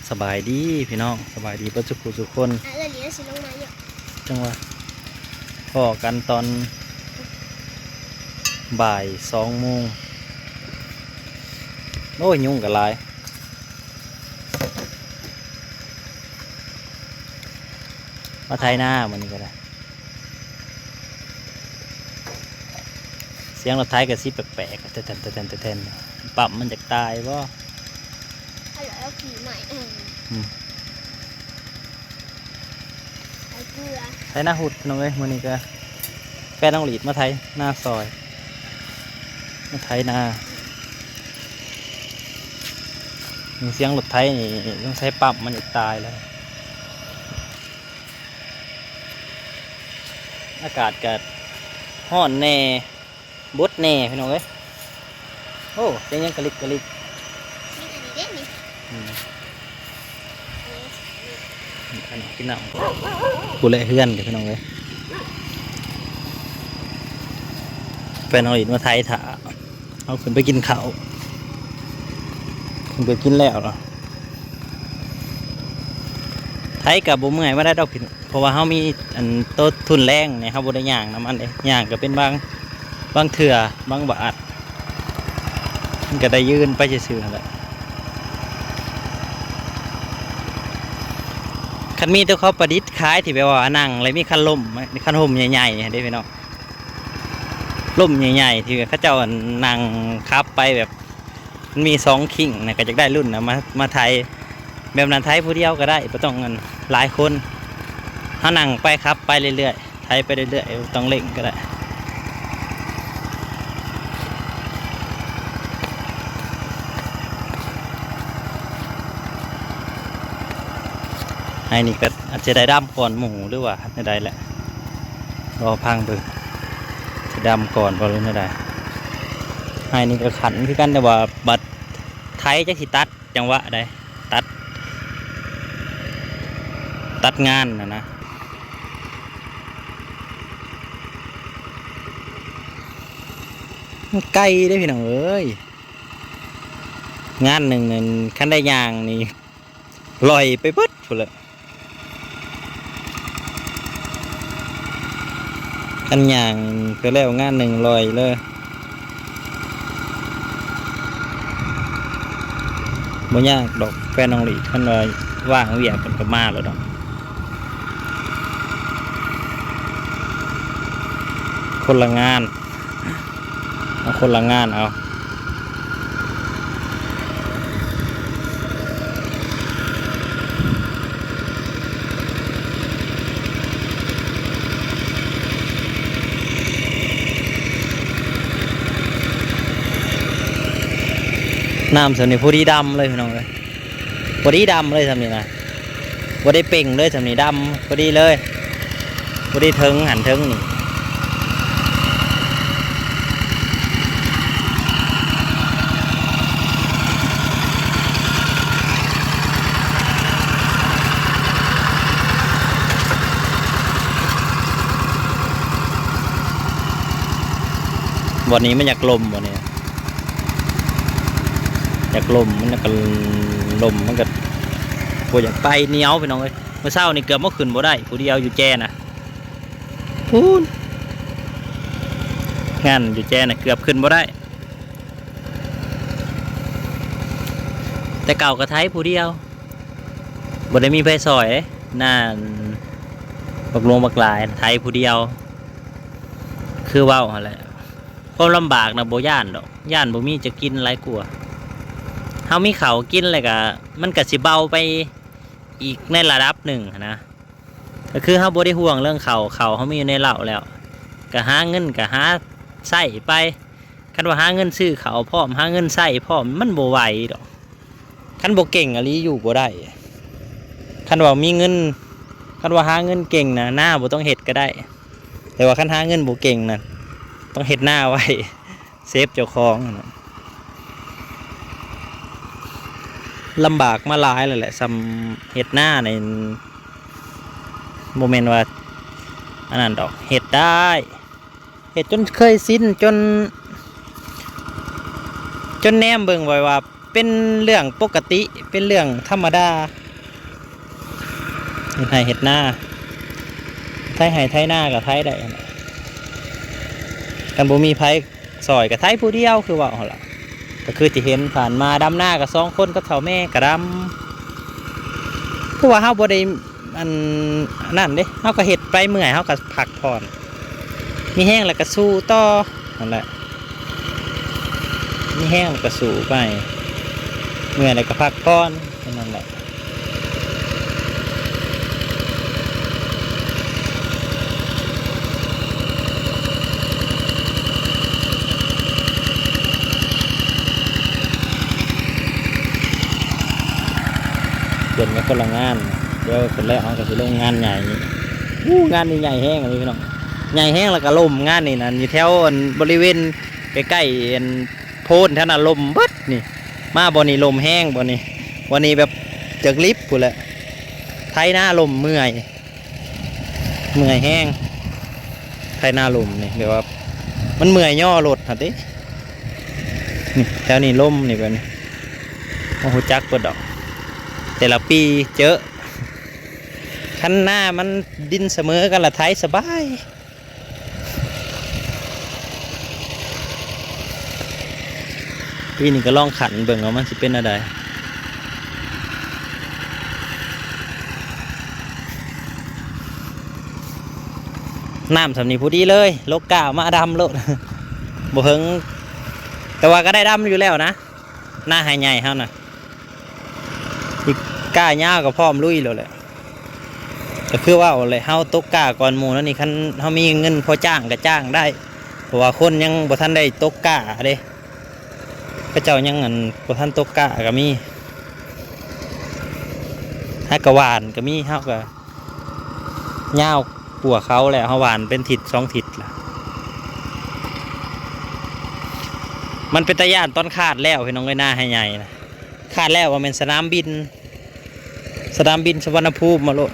ສະບາຍດີພີ່ນ້ອງ ສະບາຍດີເບິດສູ່ຜູ້ສູ່ຄົນ. ອ່ະ ແລ້ວເດ ຊິລົງມາຢູ່ ຈັ່ງວ່າພໍ້ກັນຕອນບ່າຍສອງໂມງ. ໂອ້ຍ ຍຸງກໍຫຼາຍ ມາໄຖນາມື້ນີ້ກໍໄດ້. ສຽງລົດໄຖກໍຊິແປກໆ ແຕ່ນໆ ແຕ່ນໆ ປ້ຳມັນຢາກຕາຍບໍ່? ເອົາແລ້ວ ເອົາຂີ່ໃໝ່ ອືມ ອືມ ໃສ່ເກືອ ໄຖນາຫຸດພີ່ນ້ອງເອີຍ. ມື້ນີ້ກໍແຟນນ້ອງຫຼີດມາໄຖນາຊ່ອຍ ມາໄຖນາ. ມີສຽງລົດໄຖນີ້ ສົງໄສປ້ຳມັນຢາກຕາຍແລ້ວ. ອາກາດກະຮ້ອນແດ່ ບົດແດ່ພີ່ນ້ອງເອີຍ. ໂອ້ ສຽງຫຍັງກະລິກກະລິກ ນີ້ອັນນີ້ເດ້ນີ້ ອືມ ອັນນີ້ກິນນ້ຳ ຜູ້ແລະເຮືອນເດ້ພີ່ນ້ອງເອີຍ. ແຟນນ້ອງຫຼີດມາໄຖຖ້າ ເຮົາຂຶ້ນໄປກິນເຂົ້າ ເພິ່ນກໍກິນແລ້ວລະ. ໄຖກໍບໍ່ເມື່ອຍປານໃດດອກພີ່ນ້ອງ ເພາະວ່າເຮົາມີອັນໂຕທຸນແຮງນີ້ ເຮົາບໍ່ໄດ້ຍ່າງນຳມັນເດ້ ຍ່າງກໍເປັນບາງ ບາງເທື່ອ ບາງບາດ ມັນກໍໄດ້ຢືນໄປຊື່ໆຫັ້ນແຫຼະ. ຄັນມີແຕ່ເຂົາປະດິດຂາຍທີ່ແບບວ່ານັ່ງ ແລ້ວມີຄັນລົມ ຄັນຮົ່ມໃຫຍ່ໆເດ້ພີ່ນ້ອງ ຮົ່ມໃຫຍ່ໆ ທີ່ເຂົາເຈົ້ານັ່ງຂັບໄປແບບ ມັນມີສອງຄີງນະ ກໍຢາກໄດ້ລຸ້ນນະ ມາ ມາໄຖ ແບບນັ້ນໄຖຜູ້ດຽວກໍໄດ້ ບໍ່ຕ້ອງອັນຫຼາຍຄົນ ເຮົານັ່ງໄປຂັບໄປເລື້ອຍໆ ໄຖໄປເລື້ອຍໆ ບໍ່ຕ້ອງເລັ່ງກໍໄດ້. ໄຮ່ນີ້ກໍອາດຈະໄດ້ດຳກ່ອນໝູ່ ຫຼືວ່າແນວໃດແຫຼະ ລໍຟັງເບິ່ງ ຊິດຳກ່ອນບໍ່ ຫຼືແນວໃດ. ໄຮ່ນີ້ກໍຂັນຄືກັນ ແຕ່ວ່າບັດໄຖຈັກຊິຕັດ ຈັງຫວະໃດ ຕັດ ຕັດງານນະນະ. ມັນໄກເດ້ພີ່ນ້ອງເອີຍ ງານໜຶ່ງນັ້ນ ຄັນໄດ້ຍ່າງນີ້ ລ່ອຍໄປເບິດພຸ້ນແຫຼະ. ຄັນຍ່າງກໍແລ້ວງານໜຶ່ງລ່ອຍເລີຍ. ບໍ່ຍາກດອກ ແຟນນ້ອງຫຼີ ຄັນວ່າວ່າງວຽກເພິ່ນກໍມາໂລດດອກ. ຄົນລະງານ ເອົາຄົນລະງານເອົາ. ນ້ຳສ່ຳນີ້ພໍດີດຳເລີຍພີ່ນ້ອງເອີຍ ພໍດີດຳເລີຍສ່ຳນີ້ນະ ບໍ່ໄດ້ເປັ່ງເລີຍສ່ຳນີ້ ດຳພໍດີເລີຍ ພໍດີເຖິງຫັ້ນເຖິງນີ້. ບ່ອນນີ້ມັນຢາກລົມ ບ່ອນນີ້ຢາກລົມ ມັນກໍລົມ ມັນກໍບໍ່ຢາກໄປ ໜຽວ ພີ່ນ້ອງເອີຍ. ມື້ເຊົ້ານີ້ເກືອບມາຂຶ້ນບໍ່ໄດ້ ຜູ້ດຽວຢູ່ແຈນະ ພຸ້ນ ງານຢູ່ແຈນະ ເກືອບຂຶ້ນບໍ່ໄດ້. ແຕ່ເກົ່າກໍໄຖຜູ້ດຽວ ບໍ່ໄດ້ມີໃຜຊ່ອຍເດ້ ນາບັກຫຼວງບັກຫຼາຍ ໄຖຜູ້ດຽວ. ຄືເວົ້າຫັ້ນແຫຼະ ຄວາມລຳບາກນະບໍ່ຢ້ານດອກ ຢ້ານບໍ່ມີຈະກິນຫຼາຍກວ່າ. ເຮົາມີເຂົ້າກິນແລ້ວກະ ມັນກະຊິເບົາໄປອີກໃນລະດັບໜຶ່ງຫັ້ນນະ. ກໍຄືເຮົາບໍ່ໄດ້ຫ່ວງເລື່ອງເຂົ້າ ເຂົ້າເຮົາມີຢູ່ໃນເລົ້າແລ້ວ ກໍຫາເງິນກໍຫາໃຊ້ໄປ. ຄັນວ່າຫາເງິນຊື້ເຂົ້າພ້ອມ ຫາເງິນໃຊ້ພ້ອມ ມັນບໍ່ໄຫວດອກ. ຄັນບໍ່ເກັ່ງອີ່ຫຼີຢູ່ບໍ່ໄດ້. ຄັນວ່າມີເງິນ ຄັນວ່າຫາເງິນເກັ່ງນະ ນາບໍ່ຕ້ອງເຮັດກໍໄດ້ ແຕ່ວ່າຄັນຫາເງິນບໍ່ເກັ່ງນະ ຕ້ອງເຮັດນາໄວ້ ເຊຟເຈົ້າຂອງຫັ້ນນະ. ລຳບາກມາຫຼາຍແລ້ວແຫຼະ ສ່ຳເຮັດນານີ້ ບໍ່ແມ່ນວ່າອັນນັ້ນດອກ ເຮັດໄດ້ ເຮັດຈົນເຄີຍຊິນ ຈົນ ຈົນແນມເບິ່ງໄວ້ວ່າເປັ ປັນເລື່ອງປົກກະຕິ ເປັນເລື່ອງທຳມະດາ ເຮັດໄຮ່ເຮັດນາ ໄຖໄຮ່ໄຖນາກໍໄຖໄດ້ ຄັນບໍ່ມີໃຜຊ່ອຍກໍໄຖຜູ້ດຽວ ຄືເວົ້າຫັ້ນລະ ກໍຄືທີ່ເຫັນຜ່ານມາ ດຳນາກໍສອງຄົນກັບເຖົ້າແມ່ກໍດຳ ເພາະວ່າເຮົາບໍ່ໄດ້ ອັນ ອັນນັ້ນເດ້ ເຮົາກໍເຮັດໄປ ເມື່ອຍເຮົາກໍພັກຜ່ອນ ມີແຮງແລ້ວກໍສູ້ຕໍ່ ນັ້ນແຫຼະ ມີແຮງແລ້ວກໍສູ້ໄປ ເມື່ອຍແລ້ວກໍພັກຜ່ອນ ແຄ່ນັ້ນແຫຼະ. ເພິ່ນກໍຄົນລະງານ ດຽວເພິ່ນແລ້ວເຮົາກໍຊິລົງງານໃຫຍ່ນີ້ ໂອ້ ງານນີ້ໃຫຍ່ແຮງເລີຍພີ່ນ້ອງ ໃຫຍ່ແຮງ ແລ້ວກໍລົມ ງານນີ້ນັ້ນ ຢູ່ແຖວອັນບໍລິເວນໃກ້ໆ ອັນໂພນແຖວນັ້ນ ລົມເບິດນີ້ ມາບ່ອນນີ້ລົມແຮງ ບ່ອນນີ້ ບ່ອນນີ້ແບບຈະລິບພຸ້ນແຫຼະ ໄຖນາລົມເມື່ອຍ ເມື່ອຍແຮງ ໄຖນາລົມນີ້ ແບບວ່າມັນເມື່ອຍຍໍລົດຫັ້ນຕິ ນີ້ ແຖວນີ້ລົມນີ້ ແບບນີ້ ບໍ່ຮູ້ຈັກເບິດດອກ ແຕ່ລະປີເຈີ ຄັນນາມັນດິນສະເໝີກັນລະໄຖສະບາຍ. ປີນີ້ກໍລອງຂັນເບິ່ງວ່າມັນຊິເປັນແນວໃດ ນ້ຳສ່ຳນີ້ພໍດີເລີຍ ລົກກ້າມາດຳໂລດ ບໍ່ເຫິງ ແຕ່ວ່າກໍໄດ້ດຳຢູ່ແລ້ວນະ ນາໄຮ່ໃຫຍ່ເຮົານະ ອີກກ້າຍາວກໍພ້ອມລຸຍໂລດແຫຼະ ກໍຄືເວົ້າແຫຼະ ເຮົາຕົກກ້າກ່ອນໝູ່ແລ້ວນີ້ ຄັນເຮົາມີເງິນພໍຈ້າງກໍຈ້າງໄດ້ ເພາະວ່າຄົນຍັງບໍ່ທັນໄດ້ຕົກກ້າເດ້ ເຂົາເຈົ້າຍັງ ອັນ ບໍ່ທັນຕົກກ້າກໍມີ ຫາກະຫວ່ານກໍມີ ເຮົາກໍຍາວກວ່າເຂົາແຫຼະ ເຮົາຫວ່ານເປັນທິດສອງທິດລະ ມັນເປັນຕາຢ້ານຕອນຄາດແລ້ວ ພີ່ນ້ອງເອີຍ ນາໄຮ່ໃຫຍ່ນະ ຄາດແລ້ວວ່າແມ່ນສະໜາມບິນ ສະໜາມບິນສຸວັນນະພູມມາໂລດ.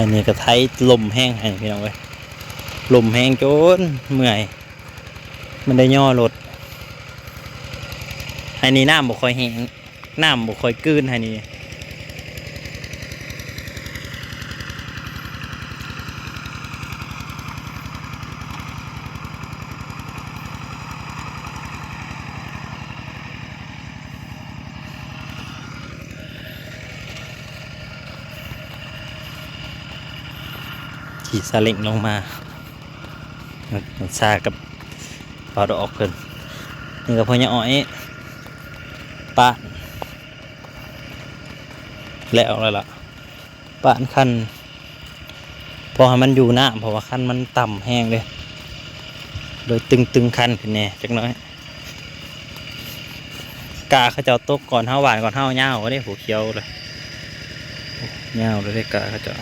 ອັນນີ້ກໍໄຖລົມແຮງໃຫ້ພີ່ນ້ອງເອີຍ ລົມແຮງຈົນເມື່ອຍ ມັນໄດ້ຍໍລົດ ໄຮ່ນີ້ນ້ຳບໍ່ຄ່ອຍແຫ້ງ ນ້ຳບໍ່ຄ່ອຍກືນໃຫ້ນີ້ ຂີ່ຊາເລັ້ງລົງມາ ມັນຊາກັບ ເອົາດອກເພິ່ນ ນີ້ກໍພໍ່ໃຫຍ່ອ້ອຍ ປານ ແລ້ວ ແລ້ວລະ ປານຄັນ ພໍໃຫ້ມັນຢູ່ນ້ຳ ເພາະວ່າຄັນມັນຕ່ຳແຮງເດ້ ໂດຍຕຶງໆຄັນຂຶ້ນແດ່ຈັກໜ້ອຍ. ກ້າເຂົາເຈົ້າຕົກກ່ອນເຮົາ ຫວ່ານກ່ອນເຮົາ ຍາວເດ້ ຜູ້ຂຽວເລີຍ ຍາວເລີຍເດ້ ກ້າເຂົາເຈົ້າ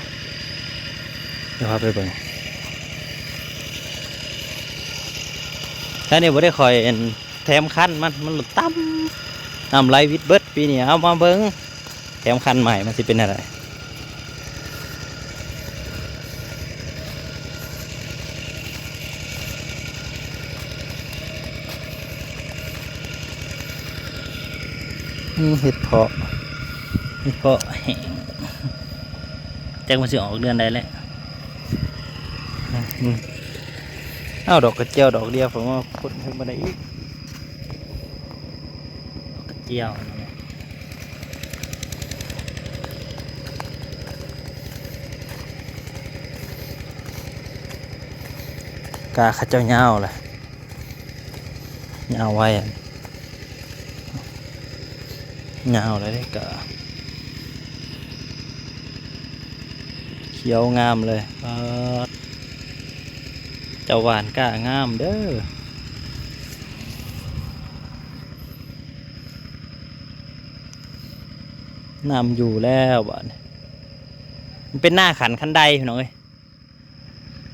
ດຽວພາໄປເບິ່ງ ແຖວນີ້ບໍ່ໄດ້ຄ່ອຍ ອັນ ແຖມຄັນມັນ ມັນຫຼຸດຕ່ຳ ນ້ຳໄຫຼວິດເບິດ ປີນີ້ເອົາມາເບິ່ງ ແຖມຄັນໃໝ່ມັນຊິເປັນແນວໃດ? ອືມ ເຫັດເຜາະ ເຫັດເຜາະແຫ້ງ ຈັກມັນຊິອອກເດືອນໃດແຫຼະ. ອືມ ເອົາດອກກະຈຽວດອກດຽວ ເພິ່ນວ່າຂຸດຂຶ້ນມາໄດ້ອີກ ດອກກະຈຽວ. ກ້າເຂົາເຈົ້າຍາວແຫຼະ ຍາວໄວ ຍາວແລ້ວເດ້ ກ້າຂຽວງາມເລີຍ. ປາດ ເຈົ້າຫວ່ານກ້າງາມເດີ້. ນ້ຳຢູ່ແລ້ວບາດນີ້ ມັນເປັນໜ້າຂັ້ນຄັນໄດພີ່ນ້ອງເອີຍ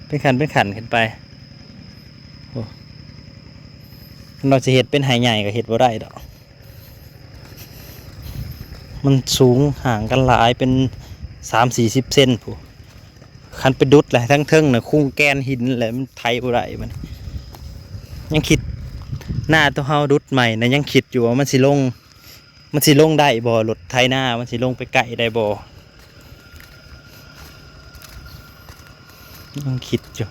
ເປັນຂັ້ນເປັນຂັ້ນຂຶ້ນໄປ. ໂອ້ ຄັນວ່າຊິເຮັດເປັນໄຮ່ໃຫຍ່ກໍເຮັດບໍ່ໄດ້ດອກ ມັນສູງຫ່າງກັນຫຼາຍ ເປັນສາມສີ່ສິບເຊັນພຸ້ນ. ຄັນໄປດຸດແຫຼະ ທັງເທິງນະຄຸງແກ່ນຫີນແຫຼະ ມັນໄຖບໍ່ໄດ້. ມັນຍັງຄິດ ໜ້າໂຕເຮົາດຸດໃໝ່ນະ ຍັງຄິດຢູ່ວ່າມັນຊິລົງ ມັນຊິລົງໄດ້ບໍ່ ລົດໄຖນາ ມັນຊິລົງໄປໃກ້ໄດ້ບໍ່ ຍັງຄິດຢູ່.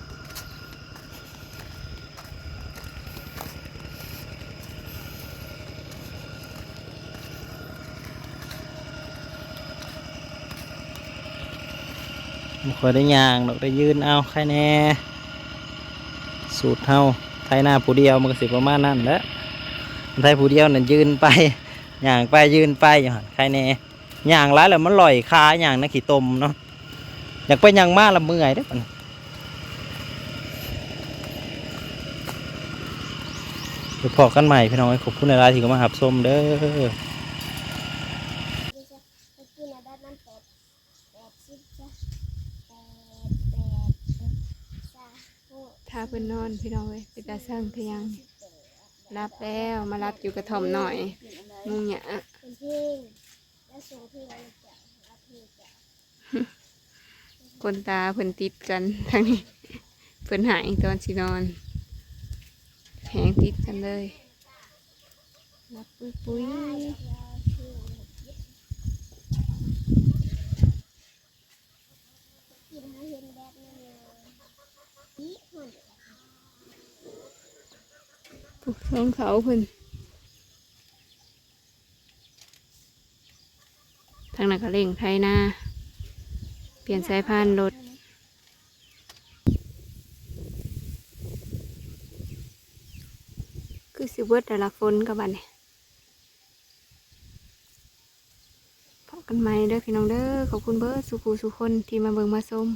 ບໍ່ຄ່ອຍໄດ້ຍ່າງດອກ ໄດ້ຢືນເອົາ ໄຄແດ່. ສູດເຮົາໄຖນາຜູ້ດຽວ ມັນກໍຊິປະມານນັ້ນແຫຼະ ໄຖຜູ້ດຽວນັ້ນຢືນໄປ ຍ່າງໄປຢືນໄປຢູ່ຫັ້ນ ໄຄແດ່. ຍ່າງຫຼາຍແລ້ວມັນຫຼອຍຂາ ຍ່າງໃນຂີ້ຕົມເນາະ ຢາກໄປຍ່າງມາລະເມື່ອຍເດ້. ໄປພໍ້ກັນໃໝ່ພີ່ນ້ອງເອີຍ ຂອບຄຸນຫຼາຍໆທີ່ເຂົ້າມາຮັບຊົມເດີ້. ຖ້າເພິ່ນນອນພີ່ນ້ອງເອີຍ ເປັນຕາເຊິ່ງຄືຫຍັງ. ຫຼັບແລ້ວ ມາຫຼັບຢູ່ກະທ່ອມນ້ອຍ ມຸງຫຍ້າ. ຂົນຕາເພິ່ນຕິດກັນທາງນີ້ ເພິ່ນໄຫ້ຕອນຊິນອນ ແຮງຕິດກັນເລີຍ ຫຼັບປຸຍປຸຍ. ຜູ້ຊອງເຂົາເພິ່ນ ທາງນັ້ນກໍເລັ່ງໄຖນາ ປ່ຽນສາຍພານລົດ ຄືຊິເບິດແລ້ວລະຝົນກໍບາດນີ້. ພໍ້ກັນໃໝ່ເດີ້ພີ່ນ້ອງເດີ້ ຂອບຄຸນເບິດສູ່ຜູ້ສູ່ຄົນທີ່ມາເບິ່ງມາຊົມ.